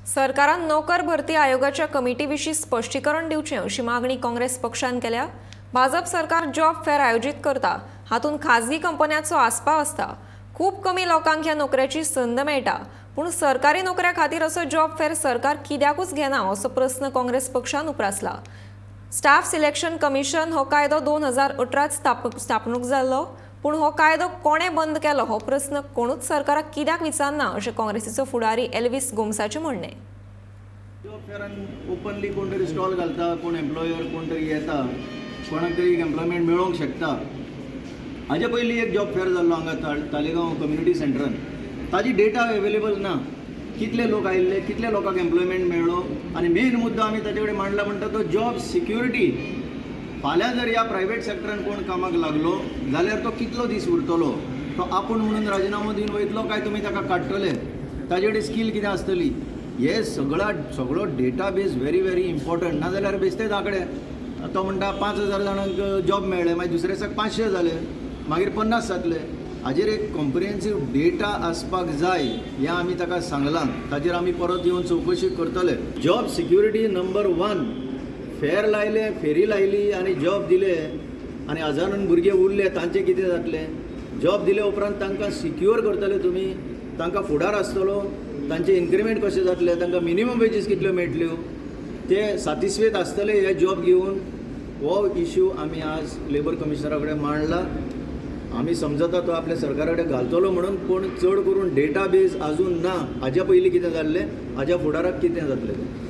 सरकारान नोकर भरती आयोगाच्या कमिटी विशीं स्पश्टीकरण दिवचें अशी मागणी काँग्रेस पक्षान केल्या. भाजप सरकार जॉब फेअर आयोजीत करता. हातूंत खाजगी कंपन्याचो आस्पाव आसता. खूब कमी लोकांक ह्या नोकऱ्याची संद मेळटा, पूण सरकारी नोकऱ्या खातीर असो जॉब फेअर सरकार कित्याकूच घेना असो प्रस्न काँग्रेस पक्षान उप्रासला. स्टाफ सिलेक्शन कमिशन हो कायदो 2018त स्थापणूक जाल्लो, पूण हो कायदो कोणें बंद केलो हो प्रस्न कोणूच सरकाराक कित्याक विचारना अशें काँग्रेसीचो फुडारी एल्वीस गोम्साचें म्हणणें. जॉब फेअरान ओपनली कोण तरी स्टॉल घालता, कोण एम्प्लॉयर कोण तरी येता, कोणाक तरी एम्प्लॉयमेंट मेळोंक शकता. हाजे पयलीं एक जॉब फेअर जाल्लो हांगा तालिगांव कम्युनिटी सेंटरान. ताजी डेटा अवेलेबल ना, कितले लोक आयिल्ले, कितले लोकांक एम्प्लॉयमेंट मेळ्ळो. आनी मेन मुद्दो आमी ताचे कडेन मांडला म्हणटा तो जॉब सिक्युरिटी. फाल्यां जर ह्या प्रायवेट सेक्टरान कोण कामाक लागलो जाल्यार तो कितलो दीस उरतलो? तो आपूण म्हणून राजिनामो दिवन वयतलो काय तुमी ताका काडटले? ताजे कडेन स्कील कितें आसतली? हे सगळा सगळो डेटाबेस व्हेरी व्हेरी इम्पॉर्टंट. नाजाल्यार बेश्टेच आंकडे. तो म्हणटा 5000 जाणांक जॉब मेळ्ळे, मागीर दुसऱ्या दिसाक 500 जाले, मागीर 50 जातले. हाजेर एक कॉम्प्रिहेन्सीव डेटा आसपाक जाय हें आमी ताका सांगलां. ताजेर आमी परत येवन चवकशी करतले. Job security number one. Fair लायले, फेरी लायली आनी जॉब दिले आनी हजारान भुरगे उरले, तांचें कितें जातलें? जॉब दिले उपरांत तांकां सिक्युअर करतले तुमी? तांकां फुडार आसतलो? तांचे इन्क्रिमेंट कशें जातले? तांकां मिनिमम वेजीस कितल्यो मेळटल्यो? ते सातिस्फेद आसतले हे जॉब घेवन? हो इश्यू आमी आज लेबर कमिशनरा कडेन मांडला. आमी समजता तो आपल्या सरकारा कडेन घालतलो म्हणून, पूण चड करून डेटा बेज अजून ना. हाज्या पयलीं कितें जाल्लें, हाज्या फुडाराक कितें जातलें तें.